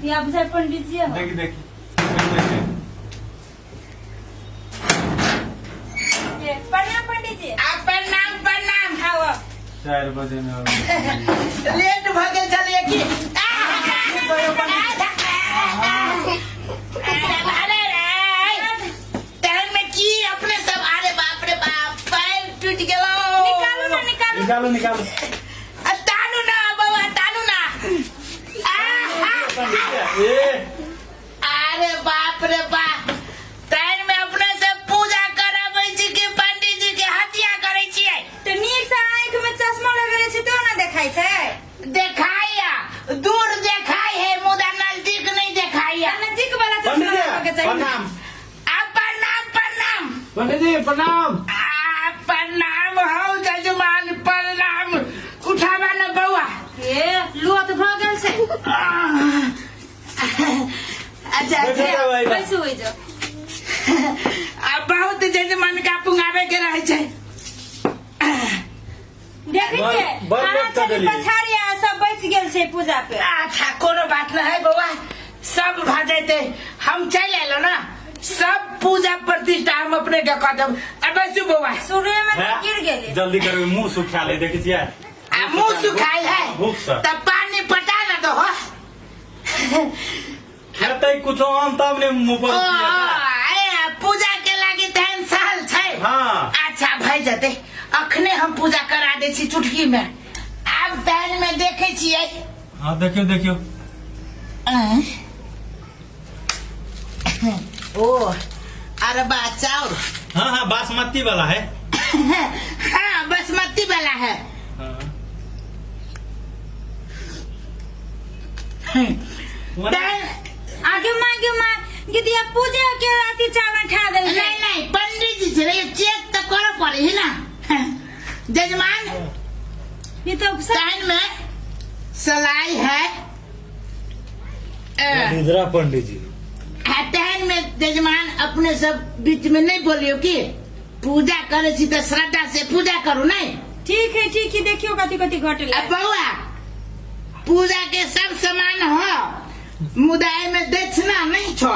या बुझाइ पंडित जी हो। देखी देखी देखी। ए, प्रणाम पंडित जी। आ प्रणाम प्रणाम। आओ आओ। 4 बजे में आबै। लेट भऽ गेल छलियै की? अरे रे, तहन में की अपने सब, अरे बाप रे बाप, पैर टूट गेलो। निकालू ना, निकालू। निकालू निकालू। आ, तानू ना बौआ, तानू ना। आहा! ए अरे बाप रे बाप, तहन में अपने से पूजा कराबै छी कि पंडित जी के हत्या करै छियै? तऽ नीक से आँखि में चश्मा लगेले छी तो ना देखाइ छै। देखाइया, दूर देखाइ है मुदा नजदीक नहीं देखाइया। तऽ नजदीक वाला चश्मा पंडित जी लगाबऽ के चाही। प्रणाम। आ प्रणाम प्रणाम। पंडित जी प्रणाम। आ प्रणाम हौ जजमान, प्रणाम। उठावा न बौआ। ए लोथ भऽ गेल छै। अच्छा बैठो अच्छा। जाओ भाई। बैसू होइ जाउ। आ बहुत जजमान का पुंगावे के रहे छै। देखै छियै, बड़ अहाँ लेट कऽ छली देलियै। पछाड़ी आ सब बैस गेल छै पूजा पे। अच्छा कोनो बात नहीं है बौआ, सब भऽ जेतै। हम चलि एलहुँ ना, सब पूजा प्रतिष्ठा हम अपने के कऽ देब। आ बैसू बौआ। शुरुए में तऽ गिर गेलै। जल्दी करबै, मुंह सुखा ले, देखै छियै। आ मुंह सुखायल है? भूख से। तऽ पानी पटा न दहो। खेतै कुछो आम तब ने मुंह पर। ओ ए, पूजा के लागी तहन सहल छै। हाँ। अच्छा भए जेतै, अखने हम पूजा करा दै छी चुटकी में। आब तहन में देखै छियै। हाँ देखियो देखियो। आँय। ओ अरबा चाउर। हाँ हाँ, बासमती वाला है। हाँ बासमती वाला है। हाँ। तहन आगे माँ, गे माँ, गिदिया पूजा के अथी चावल ठा देल। नहीं नहीं, पंडित जी छलै, चेक तऽ करऽ पड़े है ना जजमान। ई तो सब तहन में सलाई है। इधरा पंडित जी। आ तहन में जजमान अपने सब बीच में नहीं बोलियो कि पूजा करे छी तऽ श्रद्धा से पूजा करू। नहीं ठीक है ठीक है, देखियो कथी कथी घटल। आ बौआ, पूजा के सब सामान हो मुदा एहिमे दक्षिणा नहीं छो।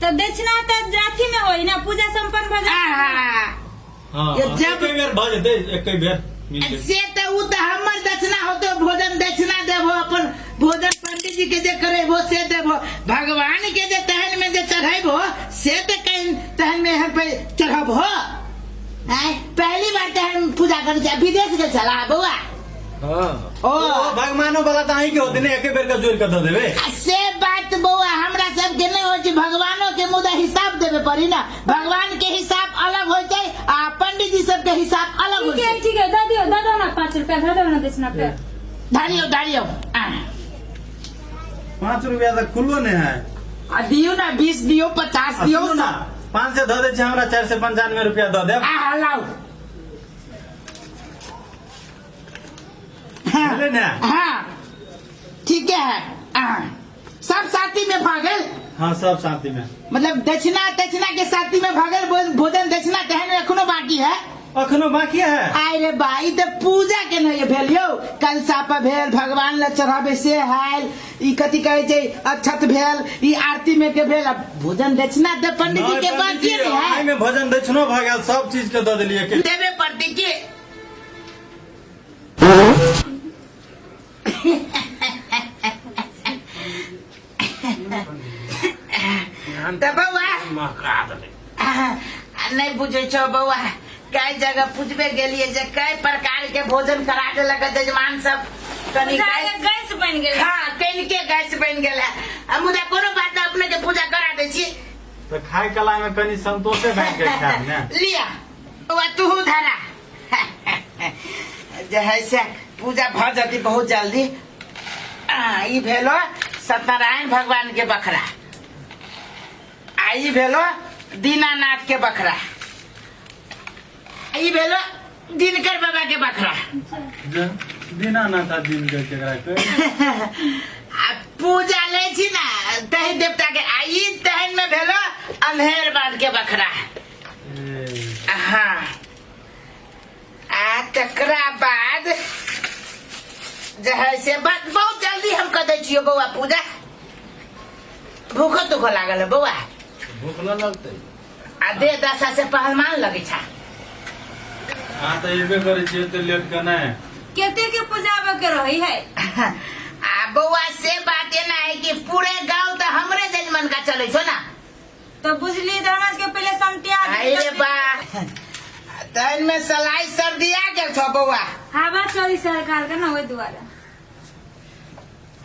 तऽ दक्षिणा तऽ अथी में होई ना, पूजा संपन्न भऽ जाए। आहा। हाँ। ये हाँ, जब- एके बेर भऽ जेतै, एके बेर मिल जेतै। से तऽ उ तऽ हमर दक्षिणा होतो, भोजन दक्षिणा देबो, अपन भोजन पंडित जी के जे करेबो से देबो, भगवान के जे तहन में जे चढ़ेबो से तऽ कहीं तहन में हम पे चढ़बो। आँय, पहली बार तहन पूजा करै छी, विदेश के छला बौआ। हाँ। ओ। ओ भगवानो वाला तऽ अहीं के होतै ने, एके बेर के जोड़ के दऽ देबै। आ से बात बौआ हमरा सबके नहीं होइ छै, भगवानो के मुदा हिसाब देबे पड़ी ना। भगवान के हिसाब अलग होइ छै आ पंडित जी सबके हिसाब अलग होइ ठीक है छै। ठीक है, दऽ दियौ, दऽ दो ना, 5 रुपया दऽ दो ना दक्षिणा पे। धरियौ धरियौ। आ 5 रुपया तऽ खुल्लो नहि है। आ दियौ ना, 20 दियौ, 50 दियौ। सुनू ना, 500 धऽ दै छी, हमरा 495 रुपया दऽ देब। आ लाउ। हाँ। भेलै ने? हाँ ठीक है। हाँ सब साथी में भागल। हाँ सब साथी में। मतलब दक्षिणा दक्षिणा के साथी में भागल, भोजन दक्षिणा तेहन एखनो बाकी है। अखनो बाकी है। आय रे बा, ई तऽ पूजा के नहीं भेल यौ। कलशा पर भेल, भगवान ले चढ़ाबे से आयल, ई कथी कहै छै अक्षत भेल, ई आरती में के भेल, अब भोजन दक्षिणा तऽ पंडित जी के बाकी नहीं है। में भोजन दक्षिणो भऽ गेल, सब चीज के दऽ देलियै के। देबे पड़तै की? तऽ बौआ नहि बुझै छौ बौआ, कई जगह पूछबे गेलियै जे कई प्रकार के भोजन करा देलक जजमान सब, कनि गैस गैस बनि गेल। हाँ, कनिके गैस बनि गेल है। आ मुदा कोनो बात नहि, अपने के पूजा करा दै छी। तऽ खाय कला में कनि संतोषे भए के खायब ने। लिया बौआ, तूहू धरा जे है से पूजा भऽ जती बहुत जल्दी। आ, ई भेलो सत्यनारायण भगवान के बखरा, आ ई भेलो दीनानाथ के बखरा, आ ई भेलो दिनकर बाबा के बखरा। दीनानाथ आ दिनकर केकरा कहै? आ पूजा लै छी ना तही देवता के। आ ई तहन में भेलो अन्हेर बांध के बखरा। हाँ, आ तकरा बाद जे है से बहुत जल्दी हम कह दै छियौ बौआ पूजा। भूखो तुखो लागल है बौआ? भूख न लगतै। आ देह दशा से पहलवान लगै छा। अहाँ तऽ एबे करै छियै एते लेट के नहि। केते के पूजाबे के रही है? आ बौआ से बात एना है कि पूरे गांव तऽ हमरे जजमान का चलै छो ना। तो बुझली तऽ हमरा सबके पहिले समटिया अरे बा तहन में सलाई सर्दी आ गेल छो बौआ। हवा चली सरकार के ना ओहि दुआरे।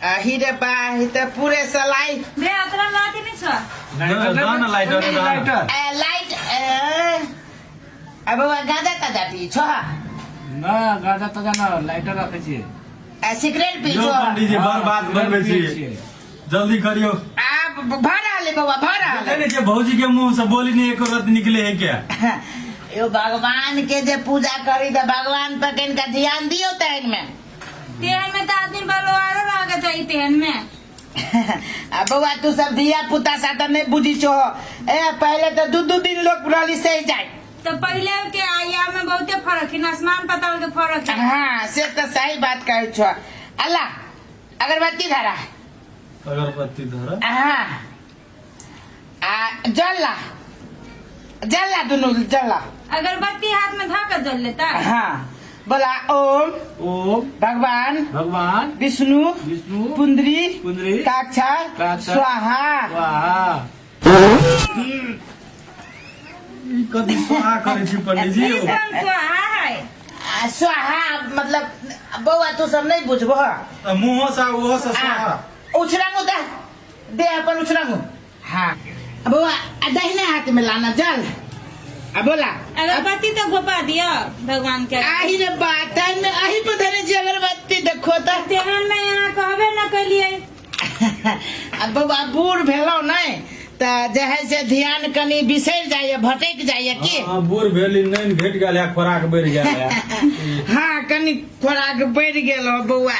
अही रे बा ई तऽ पूरे सलाई बे अतरा लाती नहीं छो। दऽ ने लाइटर, दऽ ने। लाइटर। ए, लाइट ए, आ बौआ गाजा ताजा पी छो? ना गाजा ताजा ना, लाइटर रखै छियै। ए, सिगरेट पी यौ छो? पंडीजी बड़ बात बनबै पियै छी। छियै। जल्दी करियौ। आ भऽ रहल है बौआ, भऽ रहल देखै है। नहि छियै भौजी के मुंह से बोली नहि एको रत निकले है क्या? यो भगवान के जे पूजा करी तऽ भगवान पर कनिका ध्यान दियौ तहन में। तेहन में तो आदमी बलवारो रह के चाहिए तेहन में। आ बौआ तू सब धिया पुता सा तऽ नहि बुझी छो। ए पहले तऽ दू दू दिन लोग रहली सही जाय। तो पहले के आया में बहुते फर्क है, आसमान पाताल के फर्क है। हाँ से तऽ सही बात कहै छो। अल्लाह अगरबत्ती धरा। अगरबत्ती धरा। हाँ आ जल ला, जल ला, दुनू जल ला। अगरबत्ती हाथ में धा कर जल लेता। हाँ बोला ओम ओम भगवान भगवान विष्णु विष्णु पुंदरी पुंदरी काक्षा काक्षा स्वाहा। स्वाहा। ई कथी स्वाहा करै छी पंडीजी? ई कौन स्वाहा है? आ, स्वाहा मतलब बौआ तू सब नहीं बुझबो। आ मुँहो से ओहो से स्वाहा। उछरंगू दे दे अपन उछरंगू। हाँ बौआ आ दाहिने हाथ में लाना जल। आ बोला अगरबत्ती तो घोपा दिया भगवान के। आही रे बात में आही पर धरे छी अगरबत्ती देखो त। तेहन में यहाँ कहबे न कलिए। आ बौआ बूढ़ भेलौ नहीं त जे है से ध्यान कनी बिसरि जाइए, भटक जाइए की। हाँ बूढ़ भेली नैन घटि गेल है, खोराक बढ़ि गेल है। हाँ कनी खोराक बढ़ि गेल हो बौआ।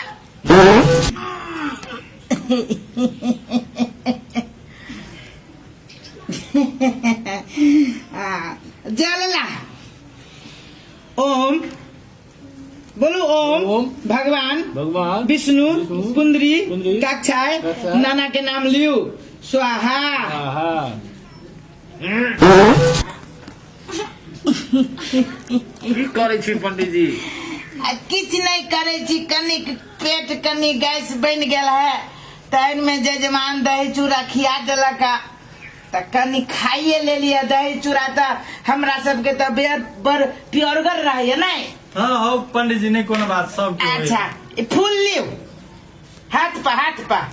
आ, जल ला। ओम बोलू ओम ओम भगवान भगवान विष्णु विष्णु पुंदरी पुंदरी काक्षाय काक्षाय नाना के नाम लियू स्वाहा। स्वाहा। की करै छी पंडीजी? आ किछु नहि करै छी, कनिक पेट कनि गैस बनि गेल है तहन में जजमान दही चूड़ा खिया देलक आ तऽ कनि खाइए लेलियै दही चूड़ा। तऽ हमरा सबके तऽ बड़ प्योरगर रहैया नहि? हाँ हौ पंडीजी नहीं कोनो बात सब के होई। अच्छा ई फूल लियौ हाथ पर, हाथ पर।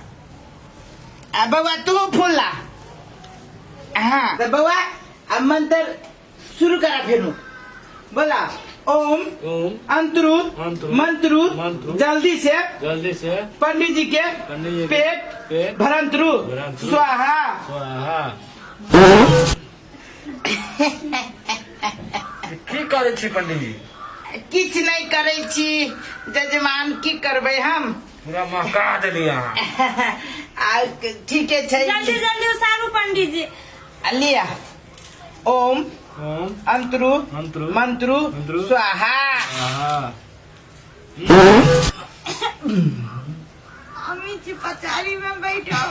आ बौआ तू फूल ला। हाँ तऽ बौआ आ मंत्र शुरू करा फेरू। बोला ओम ओम अंतरु अंतरु मंत्रु मंत्रु जल्दी से जल्दी से पंडित जी के पंडित जी के पेट पेट भरंतरु भरंतरु स्वाहा। स्वाहा। की करै छी पंडित जी? किछु नहि करै छी जजमान, की करबै हम? पूरा महका देलियै अहाँ। आ ठीके छै। जल्दी जल्दी उसारू पंडित जी। आ लिअ ओम ओम अंतरु अंतरु मंत्रु मंत्रु स्वाहा। स्वाहा। अम्मी जी पचारी में बैठो।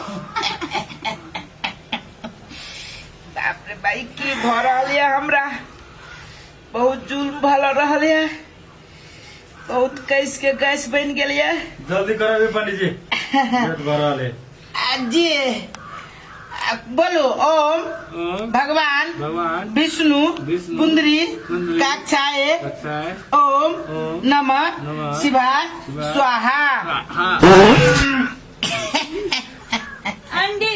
बाप रे भाई की भऽ रहल यऽ हमरा, बहुत जुल्म भऽ रहल यऽ, बहुत कैस के गैस बनि गेल यऽ। जल्दी करबे पंडित जी, पेट भरल है। आ जी आ बोलू ओम ओम भगवान भगवान विष्णु विष्णु पुंदरी पुंदरी काक्षाय कक्षाय ओम ओम नमः नमः शिवाय शिवाय स्वाहा। स्वाहा। अंडी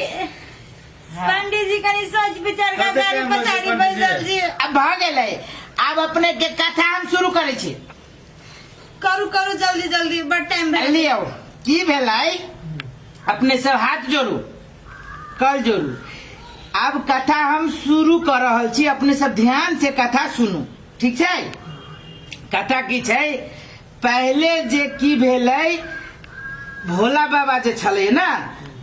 पंडित जी कनी सोच विचार का कते गाड़ी टाइम लगतै पचारी पंडित जी? बैसल जी। अब भऽ गेलै, आब अपने के कथा हम शुरू करै छी। करू करू जल्दी जल्दी, बड़ टाइम भेल। लियौ की भेलै, अपने सब हाथ जोड़ू कल जोड़ू। आब कथा हम शुरू कर रहल छी, अपने सब ध्यान से कथा सुनू, ठीक छै? कथा की छै, पहले जे की भेलै, भोला बाबा जे छलै ने,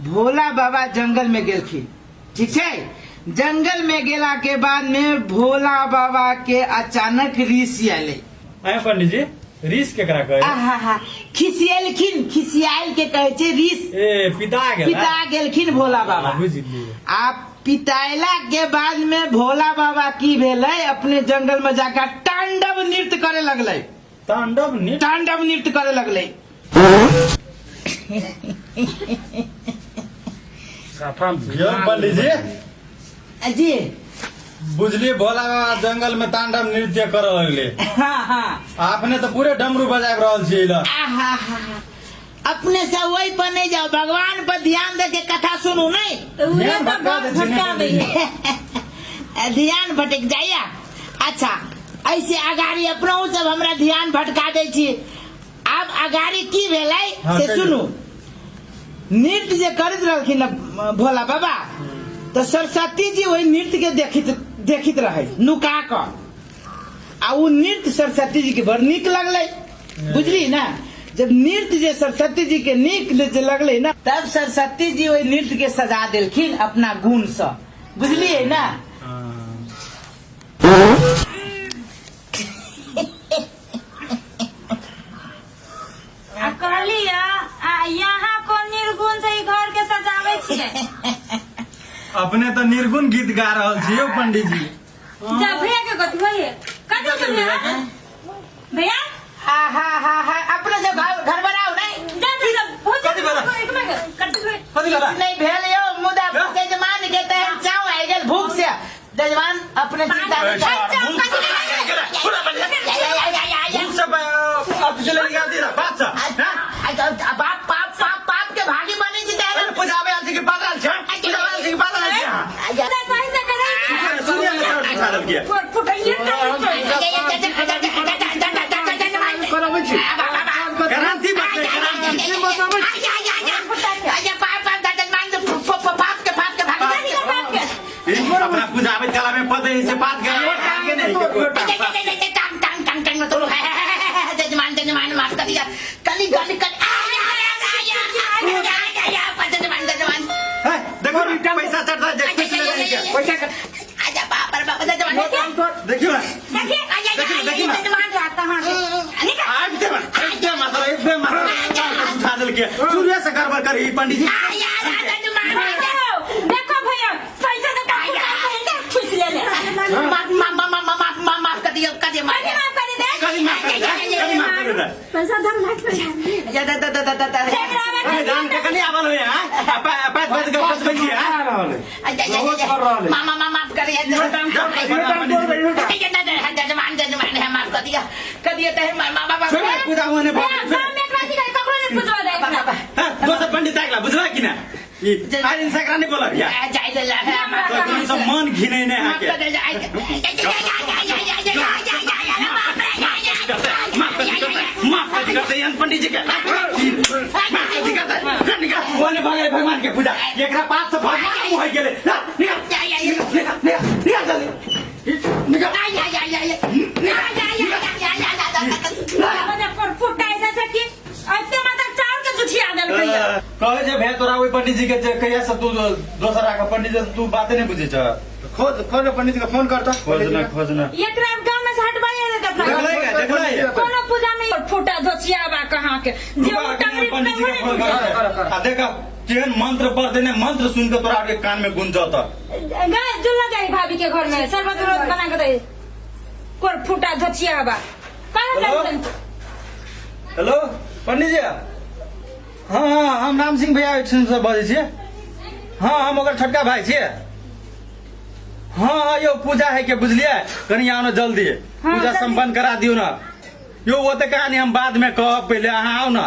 भोला बाबा जंगल में गेलखिन, ठीक छै? जंगल में गेला के बाद में भोला बाबा के अचानक ऋषि आले। आय पंडित जी रीस केकरा कहै आहा हा खिसियलखिन खिसियाइल के कहै छै रीस ए पिता गेल पिता गेलखिन भोला बाबा बुझि गेलियै आ पितायला के बाद में भोला बाबा की भेलै अपने जंगल में जाकर तांडव नृत्य करे लगलै तांडव नृत्य तांडव नृत्य करे लगलै साफा यौ पंडित जी जी बुझलिए भोला बाबा जंगल में तांडव नृत्य करऽ लगले हाँ हाँ अपने तऽ पूरे डमरू बजाबि रहल छियै ल आहा हा हा। अपने से वही पर नहीं जाओ भगवान पर ध्यान दे के कथा सुनू नहीं तऽ उहे ध्यान तऽ भटका दै छै भटका ने दैये ध्यान भटक जाइया अच्छा ऐसे अगाड़ी अपनो सब हमरा ध्यान भटका दै छी आब अगाड़ी की भेलै हाँ, से कहियौ। सुनू नृत्य जे करैत रहलखिन भोला बाबा तऽ सरस्वती जी ओहि नृत्य के देखित देखित रहै नुका कऽ आ ओ नृत्य सरस्वती जी के बड़ नीक लगलै बुझली ना जब नृत्य जे सरस्वती जी के नीक जे लगलै ना तब सरस्वती जी ओहि नृत्य के सजा देलखिन अपना गुण से बुझलियै ना आ कहलियै आ यहाँ कोन निर्गुण से ई घर के सजाबै छियै अपने तऽ निर्गुण गीत गा रहल छी यौ पंडित जी जा भैया के कथी होइए कथी होतौ भैया भैया हा हा हा हा अपने सब घर घर बनाओ नहीं जा जा जा भोजन कथी भेलै? एक मिनट कथी भेलै? कथी भेलै? नहीं भेल यौ मुदा जजमान के तऽ हम चाव आइ गेल भूख से जजमान अपने चिंता नहीं कर भूख से अब चले निकाल दी बात से बाप पाप पाप पाप के भागी बने छी तहन पूजाबे आयल छी कि पागल छै पूजाबे आयल छी कि पागल छै अहाँ? जा सही से करै सुनिए ने चाउर उठा देलकै फुटैये कराबै छी क्रांति बात है, क्रांति अपना पूजाबे कला में पद से बात कर आगे नहीं है, देखो ना, पैसा चढ़ता है कुछ ले नहीं क्या देखियो ना देखियो ना आबते बा आबते मात्र एक मात्र उठा देलकै सूर्य से गड़बड़ करी पंडित जी देखो भैया पैसा तो ठुस ले ले माफ माफ माफ माफ माफ माफ कर दियो कर दियो माफ कथी माफ करी दे कभी माफ कर दे कभी माफ कर दे पैसा धर माफ कर जा दा दा दा दा दा अरे जान के कनी आवल होय हां पाँच बज के 5 बजे हां रहल है मामा मामा माफ कर दिया माफ कर दिया कर दिया तो मामा बाबा छोड़ पूजा होने भैया गाँव में एकरा की ककरो नहीं पूछवा दे बाबा हां दोसर पंडित आगला बुझला कि ना ई आज इंसान करा नहीं बोला भैया जाय दे तो तुम सब मन घिने ने माफ आके कर दे माफ कर दे माफ कर दे करते पंडित जी के माफ कर दे करते निकाल ओने भगवान भगवान के पूजा एकरा पाप से भगवान मुह गेले निकाल निकाल निकाल निकाल जल्दी निकाल कहै जे भे तोरा ओहि पंडित जी के जे कहिया से तू दोसर आके पंडित जी से तू बाते नहीं बुझै छ खोज खोज पंडित जी के फोन करता खोजना खोजना एकरा गाँव में से हटवाइए देते अपना देखलै का देखलै कोनो पूजा में फूटा धोचिया बा कहाँ के जे ओ टंगरी पंडित जी के फोन कर आ देख केहन मंत्र पढ़ देने मंत्र सुन के तोरा आर के कान में गुंजत गाय जुल्ला जाई भाभी के घर में शरबत उरबत बना के दे कोर फूटा धोचिया बा कहाँ हेलो? जाई हेलो पंडित जी हाँ हाँ हम राम सिंह भैया ओहिठामसँ बजै छियै हाँ हम ओकर छोटका भाई छियै हाँ हाँ यौ पूजा है के बुझलियै कनि आउ ने जल्दी हाँ, पूजा जल्दी। संपन्न करा दियौ ने यौ ओ तऽ कहानी हम बाद में कहब पहिले अहाँ आउ ने।